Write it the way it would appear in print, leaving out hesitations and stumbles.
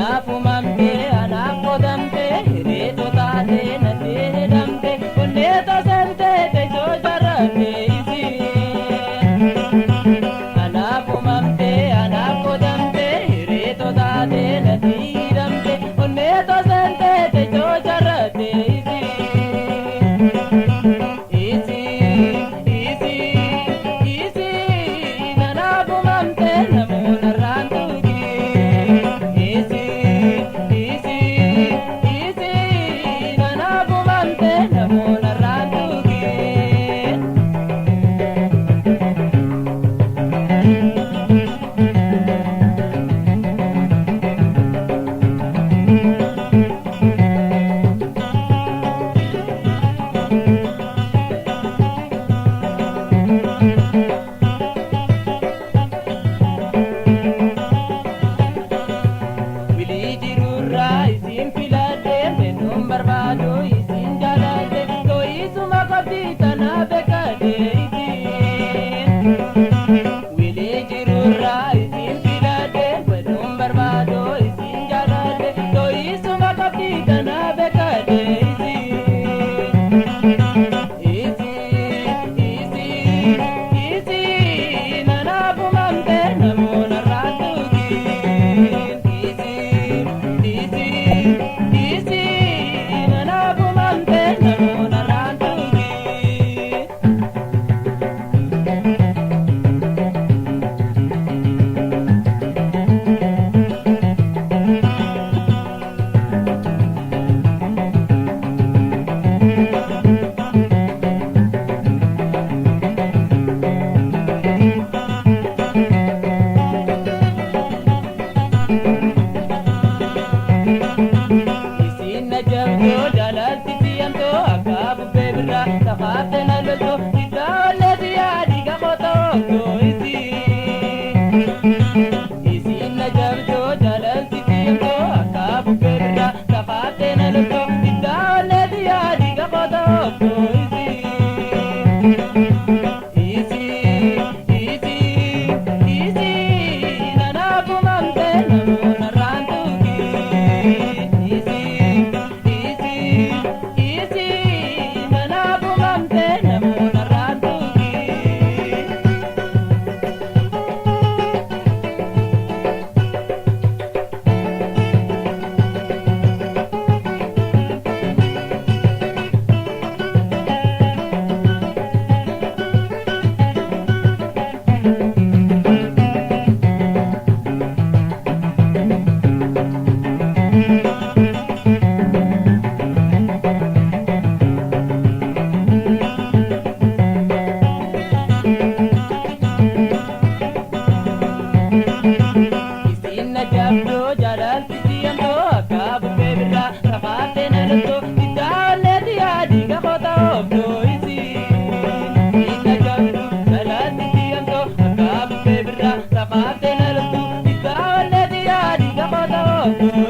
Anaaf uumamtee anaaf qotamtee hiriirtuu taatee natti hidhamtee onneetoo seentee teessoo jaarrattee isiin. Anaaf uumamtee anaaf qotamtee hiriirtuu taatee natti hidhamtee onneetoo seentee teessoo jaarrattee isiin. Isi isi isi anaaf uumamtee namoota raantuuti. Isi isi isi anaaf uumamtee namoota raantuuti. Wilii jirurraa isin filadhe meenuun barbaadu isin jaaladhe too'isuma qabdii tana beekadhe isin. Wilii jirurraa isin filadhe meenuun barbaadu isin jaaladhe too'isuma qabdii tana beekadhe isin. Isi isi isi anaaf uumamte namoota raantuuti. Isi isi isi anaaf uumamte namoota raantuuti. Isin na jabdoo jaalalti siyamtoo akka bubbee birraa safaafte na loltoo iddaa olleeti yaadii gamootoo isin. Isin na jabdoo jaalalti siyamtoo akka bubbee birraa safaafte na loltoo iddaa olleeti yaadii gamootoo isin. Isi isi isi anaaf uumamte namoota raantuuti. Isi isi isi anaaf uumamte namoota raantuuti. Isin na jabdoo jaalalti siyamtoo akka bubbee birraa rafaattee na loltoo iddaa olleeti yaadii gamoota oofdoo isin. Isin na jabdoo jaalalti siyamtoo akka bubbee birraa rafaattee na loltoo iddaa olleeti yaadii gamoota oofdoo